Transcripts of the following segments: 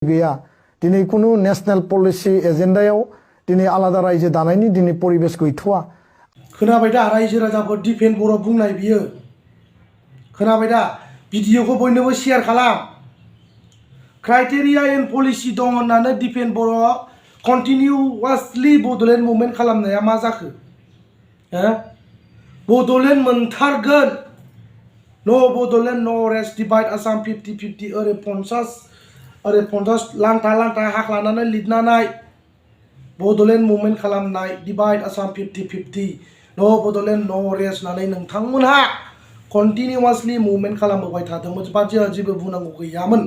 गैया दिनै कुनु नेशनेल पलिसि एजेन्डायाव दिनै आलादा रायजो दानायनि दिनै परिबेस गैथ'वा। खोनाबाय दा रायजो राजाफोर दिपेन बर' बुंनाय बियो खोनाबाय दा भिडिअखौ बयनोबो शेयार खालाम। क्राइटेरिया एन्ड पलिसि दं होननानै दिपेन बर' कन्टिनिउवासलि बड'लेण्ड मुभमेन्ट खालामनाया मा जाखो? बड'लेण्ड मोनथारगोन, नो बड'लेण्ड नो रेस्ट, डिवाइड आसाम 50-50 ओरै 50 लांथा लांथा हाक लानानै लिरनानै बड'लेण्ड मुभमेन्ट खालामनाय, डिवाइड आसाम 50-50 नो बड'लेण्ड नो रेस्ट होननानै नोंथांमोनहा कन्टिनिउवासलि मुभमेन्ट खालामबोबाय थादोंमोन बा जेबो बुंनांगौ गैयामोन।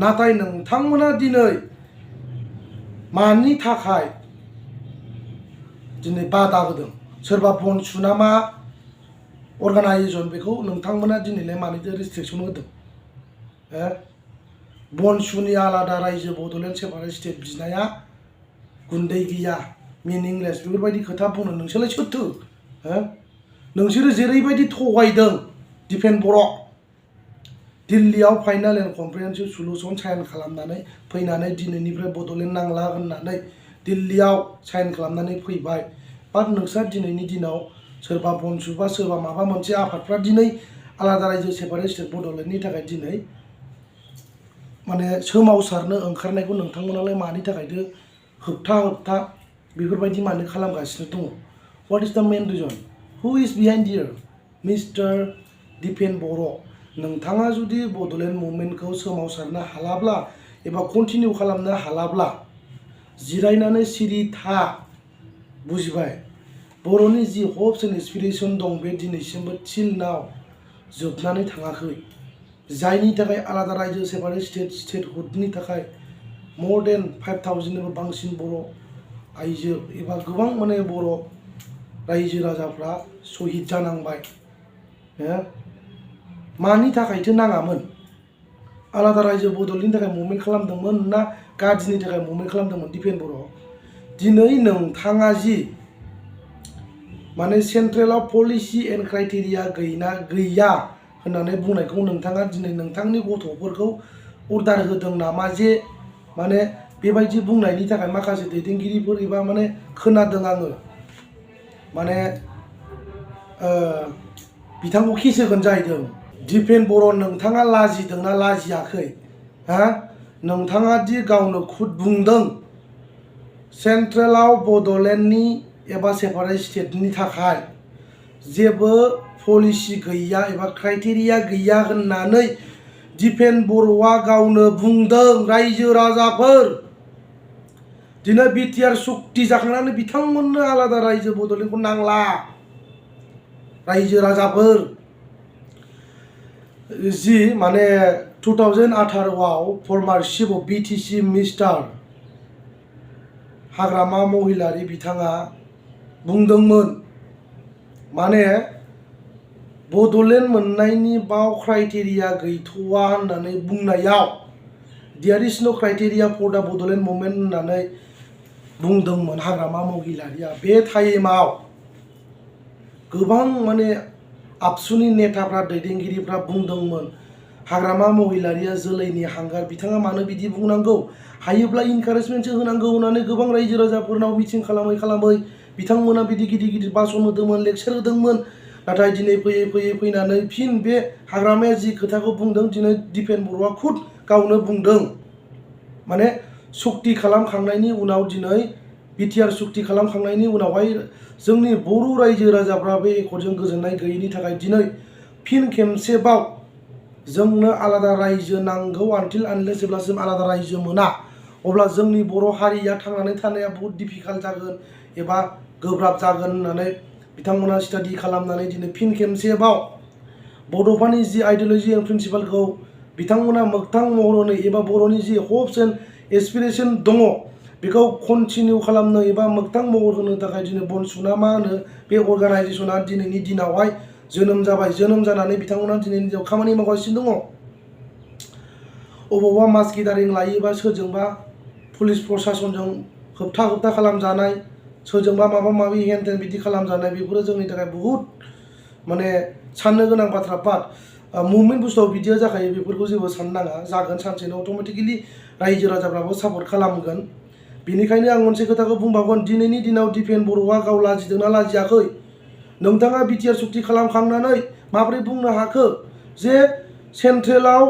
नाथाय नोंथांमोना दिनै मानि थाखाय दिनै बादा होदों? सोरबा बनसु ना मा अर्गानाइजेसन बेखौ नोंथांमोना दिनैलाय मानिथो रेस्ट्रिक्सन होदों? बनसुनि आलादा रायजो बड'लेण्ड सेपारेट स्टेट बिनाया गुन्दै गैया, मिनिंलेस बेफोरबायदि खोथा बुंनो नोंसोरलाय सोरथो? नोंसोरो जेरैबायदि थगायदों दिपेन बर' दिल्लीयाव फाइनाल एन्ड कमप्रिहेन्सिभ सल्युसन साइन खालामनानै फैनानै दिनैनिफ्राय बड'लेण्ड नांला होननानै दिल्लीयाव साइन खालामनानै फैबाय। बाट नोंस्रा दिनैनि दिनाव सोरबा बनसु बा सोरबा माबा मोनसे आफादफ्रा दिनै आलादा रायजो सेपारेट स्टेट बड'लेण्डनि थाखाय दिनै माने सोमावसारनो ओंखारनायखौ नोंथांमोनालाय मानि थाखायथो होबथा बेफोरबायदि मानो खालामगासिनो दङ? व्हाट इज द मेन रिजन? हु इज बिहाइन्ड हियर? मिस्टार दिपेन बर', नोंथाङा जुदि बड'लेण्ड मुभमेन्टखौ सोमावसारनो हालाब्ला एबा कन्टिनिउ खालामनो हालाब्ला जिरायनानै सिरि था, बुजिबाय? बर'नि जि हप्स एन्ड एसपिरेसन दं बे दिनैसिमबो टिल नाव जोबनानै थाङाखै, जायनि थाखाय आलादा रायजो सेपारेट स्टेटहुडनि थाखाय मर देन 5000निबो बांसिन बर' आइजो एबा गोबां माने बर' रायजो राजाफ्रा शहीद जानांबाय। मानि थाखायथो नाङामोन? आलादा रायजो बड'लेण्डनि थाखाय मुभमेन्ट खालामदोंमोन ना गादिनि थाखाय मुभमेन्ट खालामदोंमोन? दिपेन बर' दिनै नोंथाङा जि माने सेन्ट्रेलाव पलिसि एन्ड क्राइटेरिया गैया होननानै बुंनायखौ नोंथाङा दिनै नोंथांनि गथ'फोरखौ अर्डार होदों नामा जे माने बेबायदि बुंनायनि थाखाय माखासे दैदेनगिरिफोर एबा माने खोनादों आङो माने बिथांखौ केस होगोन जाहैदों। दिपेन बर' नोंथाङा लाजिदोंना लाजियाखै? नोंथाङा दि गावनो खुद बुंदों सेन्ट्रेलाव बड'लेण्डनि एबा सेपारेट स्टेटनि थाखाय जेबो पलिसि गैया एबा क्राइटेरिया गैया होननानै दिपेन बर'आ गावनो बुंदों। रायजो राजाफोर दिनै बिटिआर सुक्ति जाखांनानै बिथांमोननो आलादा रायजो बड'लेण्डखौ नांला। रायजो राजाफोर जि माने 2018आव former chief of BTC mister Hagrama महिलारि बिथाङा बुंदोंमोन माने बड'लेण्ड मोननायनि बाव क्राइटेरिया गैथ'वा होननानै बुंनायाव देयार इज नो criteria for the Bodoland movement होननानै बुंदोंमोन हाग्रामा महिलारिया। बे टाइमाव गोबां माने आबसुनि नेताफ्रा दैदेनगिरिफ्रा बुंदोंमोन हाग्रामा महिलारिया जोलैनि हांगार, बिथाङा मानो बिदि बुंनांगौ, हायोब्ला इनकारेजमेन्टसो होनांगौ होननानै गोबां रायजो राजाफोरनाव मिटिं खालामै बिथांमोना बिदि गिदिर भाषण होदोंमोन, लेक्सार होदोंमोन। नाथाय दिनै फैनानै फिन बे हाग्रामाया जि खोथाखौ बुंदों दिनै दिपेन बर'आ खुद गावनो बुंदों माने सुक्ति खालामखांनायनि उनाव दिनै बिटिआर सुक्ति खालामखांनायनि उनावहाय जोंनि बर' रायजो राजाफ्रा बे एकर्डजों गोजोननाय गैयैनि थाखाय दिनै फिन खेबसेबाव जोंनो आलादा रायजो नांगौ। आनटिल आनलेस जेब्लासिम आलादा रायजो मोना अब्ला जोंनि बर' हारिया थांनानै थानाया बहुत डिफिकाल्ट जागोन एबा गोब्राब जागोन होननानै बिथांमोना स्टाडि खालामनानै दिनै फिन खेबसेबाव बड'फानि जि आइडिय'लजि एन्ड प्रिन्सिपालखौ बिथांमोना मोगथां महर होनो एबा बर'नि जि हप्स एन्ड एसपिरेसन दङ बेखौ कन्टिनिउ खालामनो एबा मोगथां महर होनो थाखाय दिनै बनसुना मा होनो बे अर्गानाइजेसना दिनैनि दिनावहाय जोनोम जाबाय। जोनोम जानानै बिथांमोना दिनैनि दिनाव खामानि मावगासिनो दङ। अबावबा मास गेदारिं लायोबा सोरजोंबा पुलिस प्रसासनजों होबथा खालामजानाय, सोरजोंबा माबा माबि हेन तेन बिदि खालामजानाय, बेफोरो जोंनि थाखाय बुहुत माने साननो गोनां बाथ्रा। बाट मुभमेन्ट बुस्थुआव बिदिया जाखायो बेफोरखौ जेबो साननो नाङा जागोन सानसेनो अट'मेटिकेलि रायजो राजाफ्राबो सापर्ट खालामगोन बेनिखायनो आं मोनसे खोथाखौ बुंबावगोन दिनैनि दिनाव दिपेन बर'आ गाव लाजिदोंना लाजियाखै नोंथाङा बिटिआर सुक्ति खालामखांनानै माबोरै बुंनो हाखो जे सेन्ट्रेलाव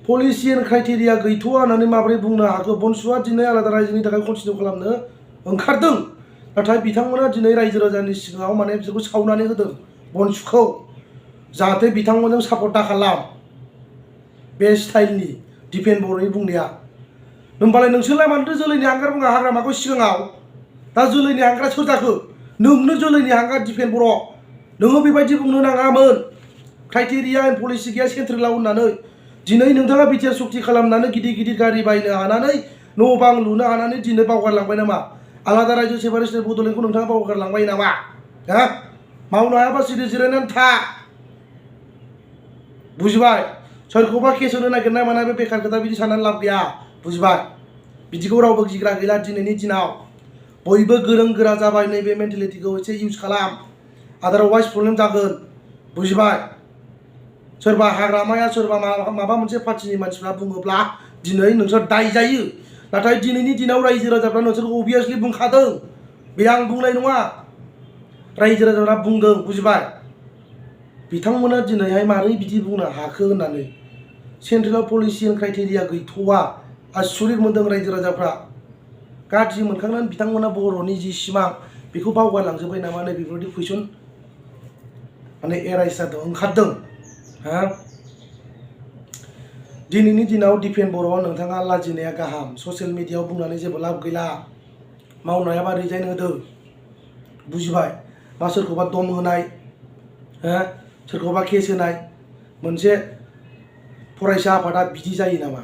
पलिसि एन्ड क्राइटेरिया गैथ'वा होननानै माबोरै बुंनो हाखो बनसुआ दिनै आलादा रायजोनि थाखाय कन्टिनिउ खालामनो ओंखारदों नाथाय बिथांमोना दिनै रायजो राजानि सिगाङाव माने बिसोरखौ सावनानै होदों बनसुखौ जाहाथे बिथांमोनजों सापर्ट दा खालाम बे स्टाइलनि दिपेन बर'नि बुंनाया होमबालाय नोंसोरलाय मानोथो जोलैनि हांगार बुङा हाग्रामाखौ सिगाङाव दा जोलैनि हांगारा सोर जाखो नोंनो जोलैनि हांगार दिपेन बर' नोङो बेबायदि बुंनो नाङामोन क्राइटेरिया एन्ड पलिसि गैया सेन्ट्रेलाव होननानै दिनै नोंथाङा बिटिआर सुक्ति खालामनानै गिदिर गिदिर गारि बायनो हानानै न' बां लुनो हानानै दिनै बावगारलांबाय नामा आलादा रायजो सेपारेट स्टेट बड'लेण्डखौ नोंथाङा बावगारलांबाय नामा हा मावनो हायाबा सिरि जिरायनानै था बुजिबाय सोरखौबा केस होनो नागिरनाय माना बे बेखार खोथा बिदि साननानै लाब गैया बुजिबाय बिदिखौ रावबो गिग्रा गैला दिनैनि दिनाव बयबो गोरों गोरा जाबाय नैबे मेन्टेलिटिखौ एसे इउज खालाम आदारवाइज प्रब्लेम जागोन बुजिबाय सोरबा हाग्रामाया सोरबा माबा मोनसे पार्टिनि मानसिफ्रा बुङोब्ला दिनै नोंसोर दाय जायो नाथाय दिनैनि दिनाव रायजो राजाफ्रा नोंसोरखौ अबियासलि बुंखादों बे आं बुंनाय नङा रायजो राजाफ्रा बुंदों बुजिबाय बिथांमोना दिनैहाय मारै बिदि बुंनो हाखो होननानै सेन्ट्रेलाव पलिसि एन्ड क्राइटेरिया गैथ'वा आसुरित मोनदों रायजो राजाफ्रा गाज्रि मोनखांनानै बिथांमोना बर'नि जि सिमां बेखौ बावगारलांजोब्बाय नामा नै बेफोरबायदि कुइसन माने एराइज जादों ओंखारदों हा दिनैनि दिनाव दिपेन बर'आव नोंथाङा लाजिनाया गाहाम ससियेल मिडियायाव बुंनानै जेबो लाब गैला मावनो हायाबा रिजाइन होदो बुजिबाय बा सोरखौबा दम होनाय हा सोरखौबा केस होनाय मोनसे फरायसा आफादा बिदि जायो नामा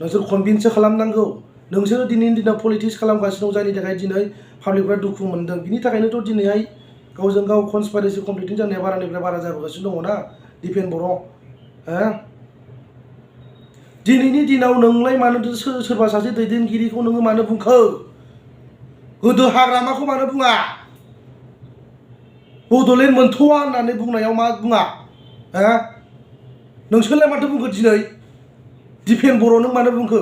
नोंसोर कनभिन्ससो खालामनांगौ नोंसोरो दिनैनि दिनाव पलिटिक्स खालामगासिनो दं जायनि थाखाय दिनै पाब्लिकफ्रा दुखु मोनदों बिनि थाखायनोथ' दिनैहाय गावजों गाव कनस्पाइरेसि कमप्लिटिं जानाया बारानिफ्राय बारा जाबोगासिनो दङ ना दिपेन बर' हा दिनैनि दिनाव नोंलाय मानो सोरबा सासे दैदेनगिरिखौ नोङो मानो बुंखो गोदो हाग्रामाखौ मानो बुङा बड'लेण्ड मोनथ'वा होननानै बुंनायाव मा बुङा हा नोंसोरलाय माथो बुंखो दिनै दिपेन बर' नों मानो बुंखो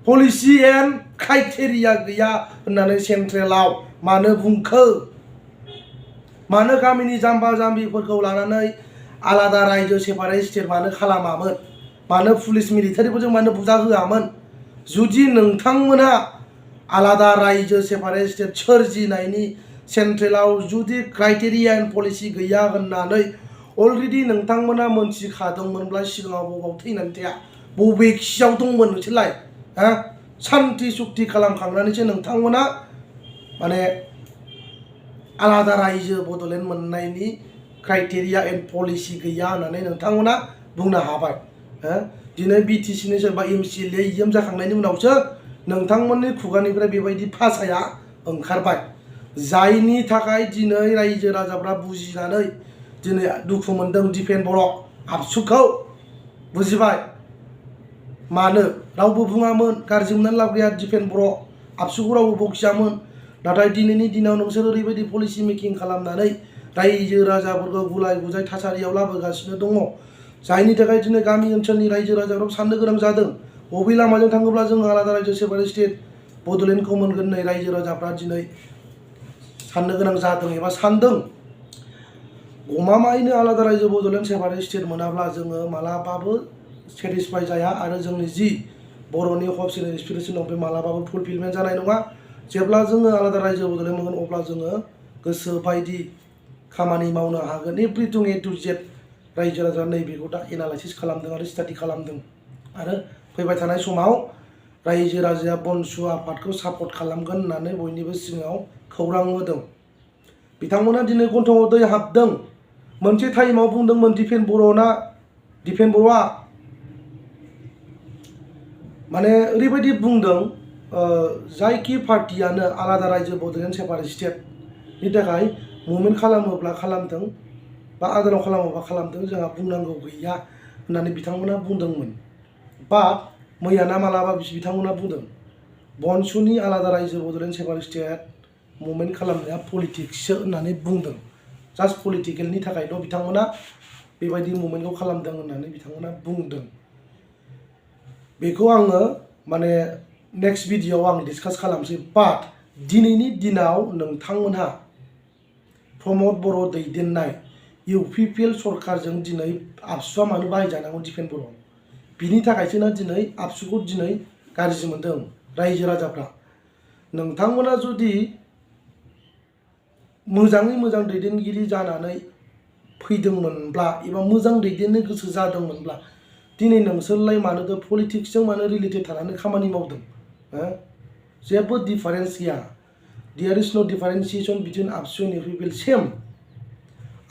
पलिसि एन्ड क्राइटेरिया गैया होननानै सेन्ट्रेलाव मानो बुंखो मानो गामिनि जाम्बा जाम्बिफोरखौ लानानै आलादा रायजो सेपारेट स्टेट मानो खालामामोन मानो पुलिस मिलिटारिफोरजों मानो बुजा होआमोन जुदि नोंथांमोना आलादा रायजो सेपारेट स्टेट सोरजिनायनि सेन्ट्रेलाव जुदि क्राइटेरिया एन्ड पलिसि गैया होननानै अलरेडि नोंथांमोना मोनथिखादोंमोनब्ला सिगाङाव बबाव थैनानै थाया बबे खियाव दंमोन नोंसोरलाय हा सान्ति सुक्ति खालामखांनानैसो नोंथांमोना माने आलादा रायजो बड'लेण्ड मोननायनि क्राइटेरिया एन्ड पलिसि गैया होननानै नोंथांमोना बुंनो हाबाय दिनै बिटिसिनि सोरबा एमसिएलए इएम जाखांनायनि उनावसो नोंथांमोननि खुगानिफ्राय बेबायदि भाषाया ओंखारबाय जायनि थाखाय दिनै रायजो राजाफ्रा बुजिनानै दिनै दुखु मोनदों दिपेन बर' आबसुखौ बुजिबाय मानो रावबो बुङामोन गाज्रि मोननानै लाब गैया दिपेन बर' आबसुखौ रावबो बखियामोन नाथाय दिनैनि दिनाव नोंसोर ओरैबायदि पलिसि मेकिं खालामनानै रायजो राजाफोरखौ गुलाय गुजाय थासारियाव लाबोगासिनो दङ जायनि थाखाय दिनै गामि ओनसोलनि रायजो राजाफ्राबो साननो गोनां जादों बबे लामाजों थाङोब्ला जों आलादा रायजो सेपारेट स्टेट बड'लेण्डखौ मोनगोन नै रायजो राजाफ्रा दिनै साननो गोनां जादों एबा सानदों गमामायैनो आलादा रायजो बड'लेण्ड सेपारेट स्टेट मोनाब्ला जोङो मालाबाबो सेटिसफाइ जाया आरो जोंनि जि बर'नि हप्स एन्ड एसपिरेसन दं बे मालाबाबो फुलफिलमेन्ट जानाय नङा जेब्ला जोङो आलादा रायजो बड'लेण्ड मोनगोन अब्ला जोङो गोसो बायदि खामानि मावनो हागोन एभ्रिथिं ए टु जेड रायजो राजा नैबेखौ दा एनालाइसिस खालामदों आरो स्टाडि खालामदों आरो फैबाय थानाय समाव रायजो राजाया बनसु आफादखौ सापर्ट खालामगोन होननानै बयनिबो सिगाङाव खौरां होदों बिथांमोना दिनै गन्थङाव दै हाबदों मोनसे टाइमाव बुंदोंमोन दिपेन बर'आ माने ओरैबायदि बुंदों जायखि पार्टियानो आलादा रायजो बड'लेण्ड सेपारेट स्टेटनि थाखाय मुभमेन्ट खालामोब्ला खालामथों बा आदाराव खालामोब्ला खालामथों जोंहा बुंनांगौ गैया होननानै बिथांमोना बुंदोंमोन बा मैयाना मालाबा बिथांमोना बुंदों बनसुनि आलादा रायजो बड'लेण्ड सेपारेट स्टेट मुभमेन्ट खालामनाया पलिटिक्ससो होननानै बुंदों जास्ट पलिटिकेलनि थाखायल' बिथांमोना बेबायदि मुभमेन्टखौ खालामदों होननानै बिथांमोना बुंदों। बेखौ आङो माने नेक्स्ट भिडिअ'आव आं डिसकास खालामसै। बाट दिनैनि दिनाव नोंथांमोनहा प्रमद बर' दैदेननाय UPPL सरकारजों दिनै आबसुआ मानो बाहायजानांगौ दिपेन बर'? बिनि थाखायसो ना दिनै आबसुखौ दिनै गाज्रि मोनदों रायजो राजाफ्रा। नोंथांमोना जुदि मोजाङै मोजां दैदेनगिरि जानानै फैदोंमोनब्ला एबा मोजां दैदेननो गोसो जादोंमोनब्ला दिनै नोंसोरलाय मानोथो पलिटिक्सजों मानो रिलेटेड थानानै खामानि मावदों? जेबो डिफारेन्स गैया। देयार इज नो डिफारेन्सिएसन बिटुइन आबसु एन्ड UPPL सेम।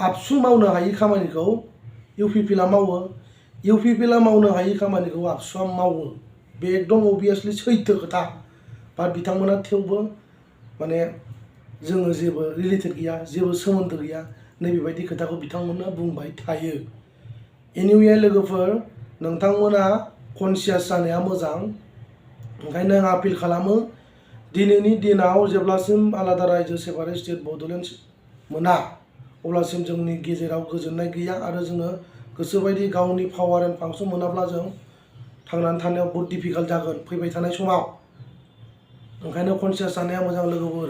आबसु मावनो हायि खामानिखौ UPPL मावो, UPPL मावनो हायि खामानिखौ आबसुआ मावो। बे एकदम अबियासलि सैथो खोथा। बाट बिथांमोना थेवबो माने जोङो जेबो रिलेटेड गैया, जेबो सोमोन्दो गैया, नैबेबायदि खोथाखौ बिथांमोना बुंबाय थायो। एनिवे लोगोफोर, नोंथांमोना कनसियास जानाया मोजां। ओंखायनो आं आपिल खालामो, दिनैनि दिनाव जेब्लासिम आलादा रायजो सेपारेट स्टेट बड'लेण्ड मोना अब्लासिम जोंनि गेजेराव गोजोननाय गैया आरो जोङो गोसोबायदि गावनि पावार एन्ड फांसन मोनाब्ला जों थांनानै थानायाव बहुद डिफिकाल्ट जागोन फैबाय थानाय समाव। ओंखायनो कनसियास जानाया मोजां लोगोफोर।